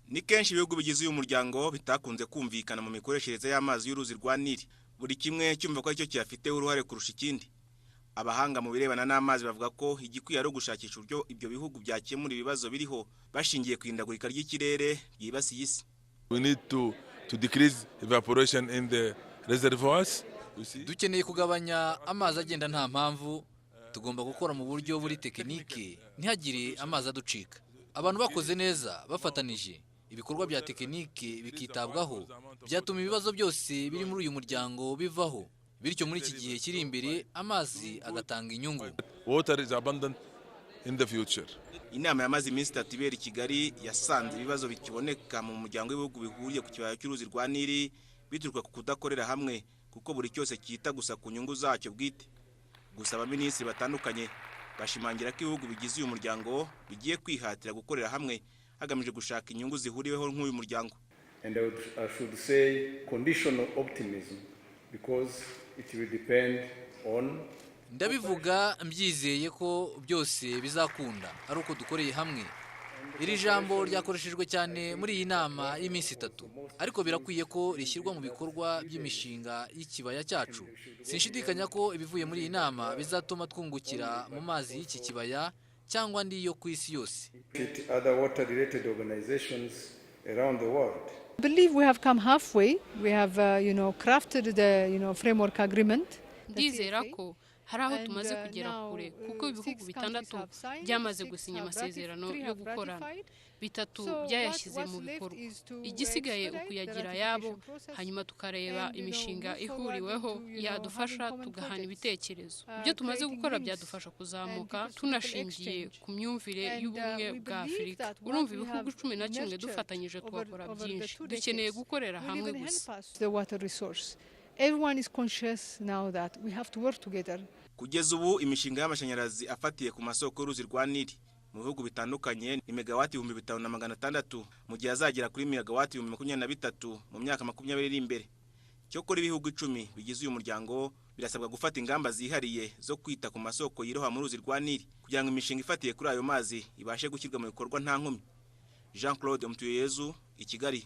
Ni kenshi ibihugu bigize uyu muryango bitakunze kumvikana mu mikoreshereze y'amazi y'uruzi rwa Nili, buri kimwe cyumva ko aricyo kiyafiteho uruhare kurusha ikindi. Abahanga mu birebana n'amazi bavuga ko igikwiye ari ugushakisha uburyo ibyo bihugu byakemura ibibazo biriho bashingiye ku ihindagurika ry'ikirere ryibasiye isi. We need to decrease evaporation in the reservoirs. You see? Dukeneye kugabanya amazi agenda nta mpamvu. Tugomba gukora mu buryo buri tekinike, ntihagire amazi aducika. Abantu bakoze neza bafatanije, ibikorwa bya tekinike bikitabwaho, byatuma ibibazo byose biri muri uyu muryango bivaho, bityo muri iki gihe kiri imbere amazi agatanga inyungu. Water is abundant in the future. Inama yamaze iminsi 3 ibera i Kigali yasanze ibibazo bikiboneka mu muryango w'ibihugu bihuriye ku kibaya cy'uruzi rwa Nili bituruka ku kudakorera hamwe, kuko buri cyose cyita gusa ku nyungu zacyo bwite. Gusa abaminisitiri batandukanye bashimangira ko ibihugu bigize uyu muryango bigiye kwihatira gukorera hamwe hagamijwe gushaka inyungu zihuriweho nk'uyu muryango. And I should say conditional optimism, because it will depend on Ndabivuga mbyizeye ko byose bizakunda ari uko dukoreye hamwe. Iri jambo ryakoreshejwe cyane muri iyi nama y'iminsi 3, ariko birakwiye ko rishyirwa mu bikorwa by'imishinga y'ikibaya cyacu. Sinshidikanya ko ibivuye muri iyi nama bizatuma twungukira mu mazi y'iki kibaya cyangwa andi yo ku isi yose. other water-related organizations around the world. I believe we have come halfway. We have, crafted the framework agreement. Ndizera ko hari aho tumaze kugera kure, kuko ibihugu bitandatu byamaze gusinya amasezerano yo gukorana, bitatu byayashyize mu bikorwa. Igisigaye ukuyagira ayabo, hanyuma tukareba imishinga ihuriweho yadufasha, tugahana ibitekerezo. Ibyo tumaze gukora byadufasha kuzamuka tunashingiye ku myumvire y'ubumwe bwa Afurika. Urumva, ibihugu 11 dufatanyije twakora byinshi. Dukeneye gukorera hamwe gusa. The water resource. Everyone is conscious now that we have to work together. Kugeza ubu imishinga y'amashanyarazi afatiye ku masoko y'uruzi rwa Nili mu bihugu bitandukanye ni megawati 5600, mu gihe azagera kuri megawati 23,000 mu myaka 20 iri imbere. Cyokora ibihugu 10 bigize uyu muryango birasabwa gufata ingamba zihariye zo kwita ku masoko yiroha mu ruzi rwa Nili, kugira ngo imishinga ifatiye kuri ayo mazi ibashe gushyirwa mu bikorwa nta nkomyi. Jean Claude Mutuyeyezu, i Kigali.